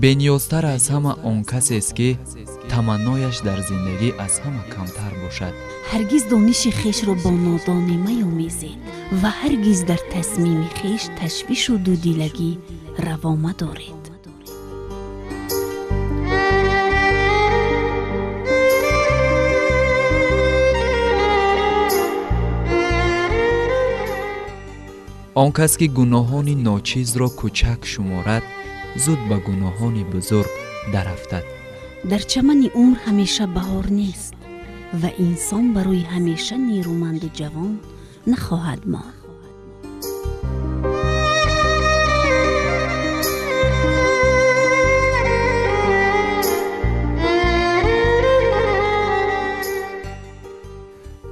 Бениёзтар аз ҳама он касест, ки таманнояш дар зиндагӣ аз ҳама камтар бошад. Ҳаргиз дониши хешро бо нодонӣ меомезед ва ҳаргиз дар тасмими хеш ташвишу дудилагӣ раво мадоред. Он кас, ки гуноҳони ночизро кӯчак шуморад, зуд ба гуноҳони бузург дарафтад. Дар чамани умр ҳамеша баҳор нест ва инсон барои ҳамеша нерӯманду ҷавон нахоҳад монд.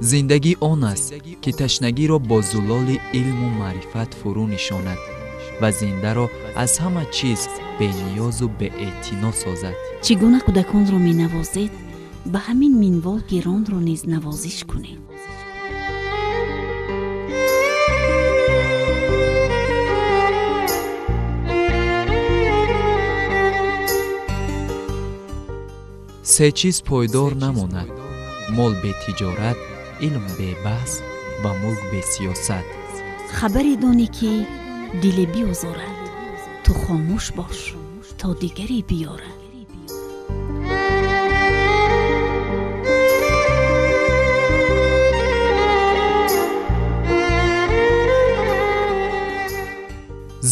Зиндагӣ он аст, ки ташнагиро бо зулоли илму маърифат фурӯ нишонад ва зиндаро аз ҳама чиз бениёзу беэътино созад. Чӣ гуна кӯдаконро менавозед, ба ҳамин минвол пиронро низ навозиш кунед. Се чиз пойдор намонад: мол бетиҷорат, илм бебаҳс ва мулк бесиёсат. Хабаре донӣ, ки диле биозорад, ту хомӯш бош, то дигаре биёрад.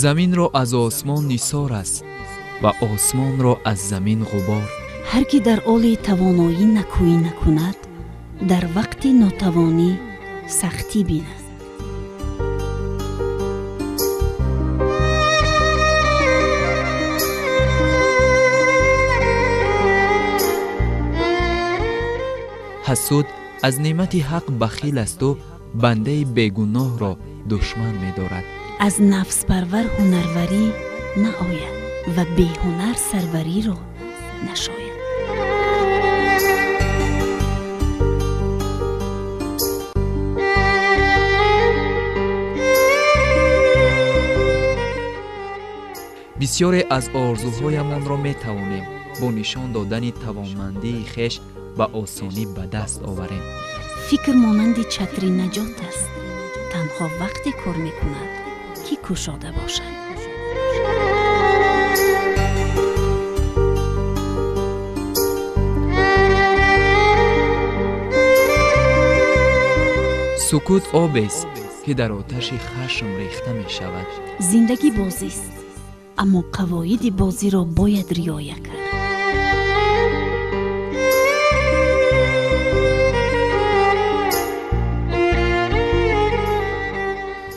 Заминро аз осмон нисор аст ва осмонро аз замин ғубор. Ҳар ки дар оли тавоноӣ накӯӣ накунад, дар вақти нотавонӣ сахтӣ бинад. Ҳасуд аз неъмати ҳақ бахил асту бандаи бегуноҳро душман медорад. Аз нафспарвар ҳунарварӣ наояд ва беҳунар сарвариро нашояд. Бисёре аз орзуҳоямонро метавонем бо нишон додани тавонмандии хеш ба осонӣ ба даст оварем. Фикр монанди чатри наҷот аст, танҳо вақте кор мекунад, ки кушода бошад. Сукут обест, ки дар оташи хашм рехта мешавад. Зиндагӣ бозист, аммо қавоиди бозиро бояд риоя кард.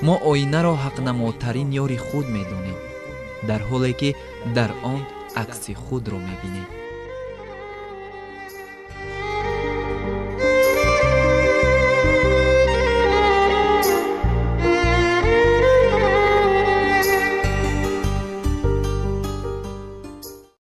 Мо оинаро ҳақнамотарин ёри худ медонем, дар ҳоле ки дар он акси худро мебинем.